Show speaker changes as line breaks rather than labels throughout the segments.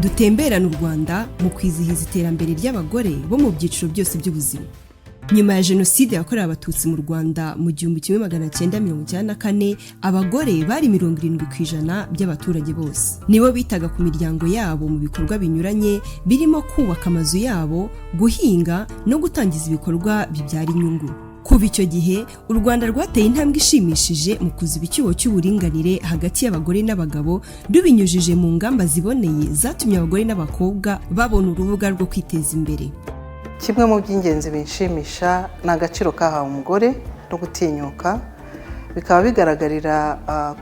Dutemberane u Rwanda mu kwizihiza iterambere ry'abagore bo mu byiciro byose by'ubuzima. Nyuma ya Jenoside yakorewe Abatutsi mu Rwanda mu 1994, abagore bari 70% by'abaturage bose. Nibo bitaga ku miryango yabo mu bikorwa binyuranye, birimo kubaka amazu yabo, guhinga no gutangiza ibikorwa bibyara inyungu. Kuva icyo gihe, u Rwanda rwateye intambwe ishimishije mu kuziba icyuho cy'uburinganire hagati y'abagore n'abagabo, rubinyujije mu ngamba ziboneye zatumye abagore n'abakobwa babona urubuga rwo kwiteza imbere.
Kimwe mu by'ingenzi binshimisha ni agaciro kahawe umugore no gutinyuka, bikaba bigaragarira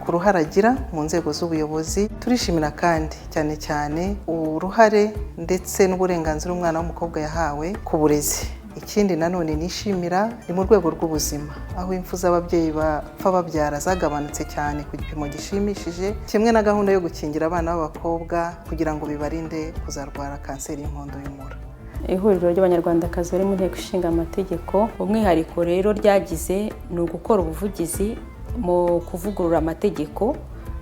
ku ruhare agira mu nzego z'ubuyobozi. Turishimira kandi cyane cyane uruhare ndetse n'uburenganzira umwana w'umukobwa yahawe ku burezi. Ikindi nanone nishimira ni mu rwego rw'ubuzima, aho impfu z'ababyeyi bapfa babyara zagabanutse cyane ku gipimo gishimishije, kimwe na gahunda yo gukingira abana b'abakobwa kugira ngo bibarinde kuzarwara kanseri y'inkondo y'umura.
Ihuriro ry'Abanyarwandakazi bari mu Nteko Ishinga Amategeko, umwihariko rero ryagize ni ugukora ubuvugizi mu kuvugurura amategeko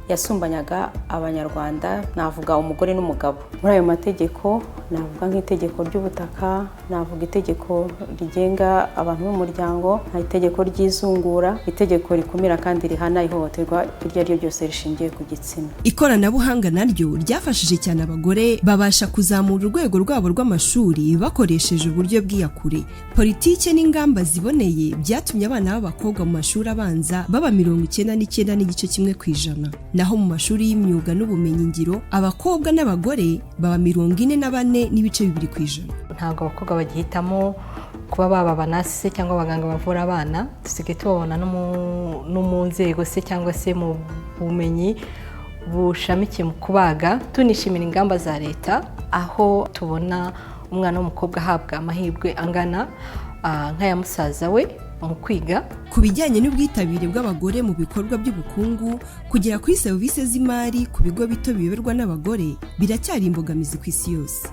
yasumbanyaga Abanyarwanda, navuga umugore n'umugabo. Muri ayo mategeko navuga nk'itegeko ry'ubutaka, navuga itegeko rigenga abantu b'umuryango, itegeko ry'izungura, itegeko rikumira kandi rihana ihohoterwa iryo ari ryo ryose rishingiye ku gitsina.
Ikoranabuhanga naryo ryafashije cyane abagore, babasha kuzamura urwego rwabo rw'amashuri bakoresheje uburyo bw'iyakure. Politike n'ingamba ziboneye byatumye abana b'abakobwa mu mashuri abanza baba 99.1%, naho mu mashuri y'imyuga n'ubumenyingiro abakobwa n'abagore baba 44.2%.
Ntabwo abakobwa bagihitamo kuba baba aba nurse cyangwa abaganga bavura abana. Dusigaye tubabona no mu nzego se cyangwa se mu bumenyi bushamikiye mu kubaga. Tunishimira ingamba za leta, aho tubona umwana w'umukobwa ahabwa amahirwe angana nk'aya musaza we mu kwiga.
Ku bijyanye n'ubwitabire bw'abagore mu bikorwa by'ubukungu, kugera kuri serivisi z'imari ku bigo bito biyoborwa n'abagore biracyari imbogamizi ku isi yose.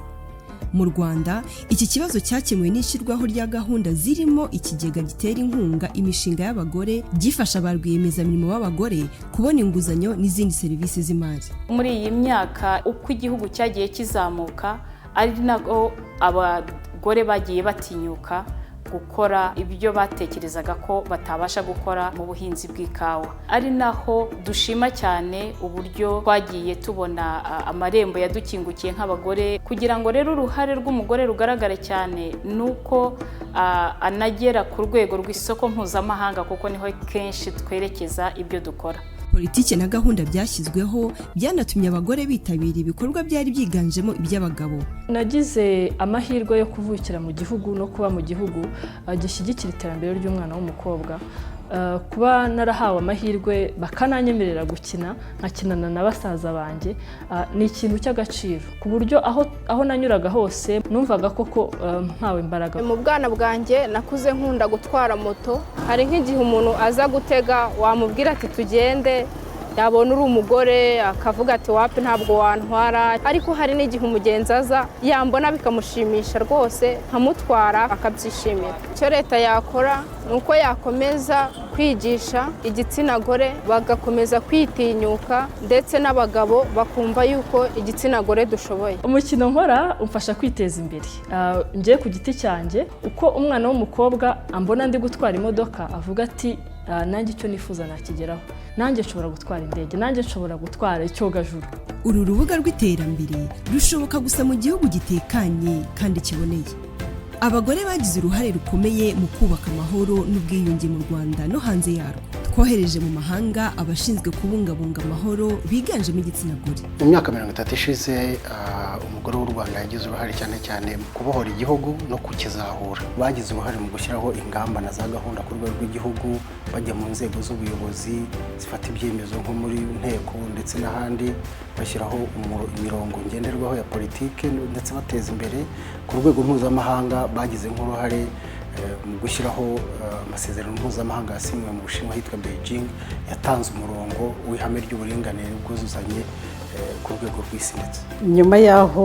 Mu Rwanda, iki kibazo cyakemuwe n'ishyirwaho rya gahunda zirimo ikigega gitera inkunga imishinga y'abagore, gifasha ba rwiyemezamirimo b'abagore kubona inguzanyo n'izindi serivisi z'imari.
Muri iyi myaka, uko igihugu cyagiye kizamuka, ari nako abagore bagiye batinyuka gukora ibyo batekerezaga ko batabasha gukora mu buhinzi bw'ikawa, ari naho dushima cyane uburyo twagiye tubona amarembo yadukingukiye nk'abagore. Kugira ngo rero uruhare rw'umugore rugaragare cyane, ni uko anagera ku rwego rw'isoko mpuzamahanga, kuko niho kenshi twerekeza ibyo dukora.
Politiki na gahunda byashyizweho byanatumye abagore bitabira ibikorwa byari byiganjemo iby'abagabo.
Nagize amahirwe yo kuvukira mu gihugu no kuba mu gihugu gishyigikira iterambere ry'umwana w'umukobwa. Kuba narahawe amahirwe bakananyemerera gukina, nkakinana na basaza banjye, ni ikintu cy'agaciro, ku buryo aho nanyuraga hose numvaga koko mpawe imbaraga.
Mu bwana bwanjye nakuze nkunda gutwara moto. Hari nk'igihe umuntu aza gutega, wamubwira ati "Tugende", yabona uri umugore akavuga ati "Wapi, ntabwo wantwara." Ariko hari n'igihe umugenzi aza, yambona bikamushimisha rwose, nkamutwara akabyishimira. Icyo leta yakora ni uko yakomeza kwigisha igitsina gore, bagakomeza kwitinyuka, ndetse n'abagabo bakumva yuko igitsina gore dushoboye.
Umukino nkora umfasha kwiteza imbere ngiye ku giti cyanjye. Uko umwana w'umukobwa ambona ndi gutwara imodoka, avuga ati "Nanjye icyo nifuza nakigeraho, nanjye nshobora gutwara indege, nanjye nshobora gutwara icyogajuru."
Uru rubuga rw'iterambere rushoboka gusa mu gihugu gitekanye kandi kiboneye. Abagore bagize uruhare rukomeye mu kubaka amahoro n'ubwiyunge mu Rwanda no hanze yarwo. Twohereje mu mahanga abashinzwe kubungabunga amahoro biganjemo igitsina gore.
Mu myaka 30 ishize, umugore w'u Rwanda yagize uruhare cyane cyane mu kubohora igihugu no kukizahura. Bagize uruhare mu gushyiraho ingamba na za gahunda ku rwego rw'igihugu, bajya mu nzego z'ubuyobozi zifata ibyemezo nko muri nteko ndetse n'ahandi, bashyiraho imirongo ngenderwaho ya politiki, ndetse bateza imbere ku rwego mpuzamahanga. Bagize nk'uruhare mu gushyiraho amasezerano mpuzamahanga yasinywe mu Bushinwa ahitwa Beijing, yatanze umurongo w'ihame ry'uburinganire n'ubwuzuzanye ku rwego rw'isi ndetse
Nyuma y'aho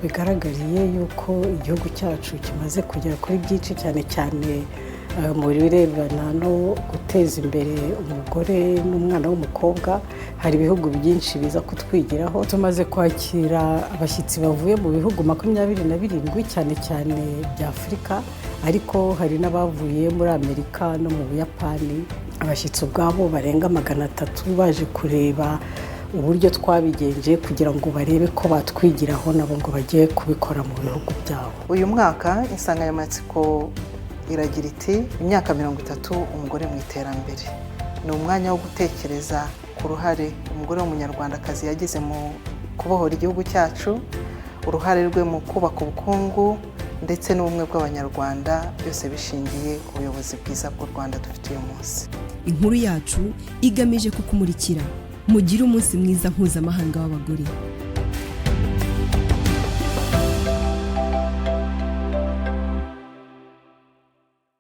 bigaragariye yuko igihugu cyacu kimaze kugera kuri byinshi, cyane cyane Mu birebana no guteza imbere umugore n'umwana w'umukobwa, hari ibihugu byinshi biza kutwigiraho. Tumaze kwakira abashyitsi bavuye mu bihugu 27, cyane cyane bya Afurika, ariko hari n'abavuye muri Amerika no mu Buyapani. Abashyitsi ubwabo barenga 300 baje kureba uburyo twabigenje kugira ngo barebe ko batwigiraho nabo ngo bajye kubikora mu bihugu byabo.
Uyu mwaka insanganyamatsiko iragira iti: "Imyaka 30 umugore mu iterambere." Ni umwanya wo gutekereza ku ruhare umugore w'Umunyarwandakazi yagize mu kubohora igihugu cyacu, uruhare rwe mu kubaka ubukungu ndetse n'ubumwe bw'Abanyarwanda, byose bishingiye ku buyobozi bwiza bw'u Rwanda dufite uyu munsi.
Inkuru yacu igamije kukumurikira. Mugire umunsi mwiza mpuzamahanga w'abagore.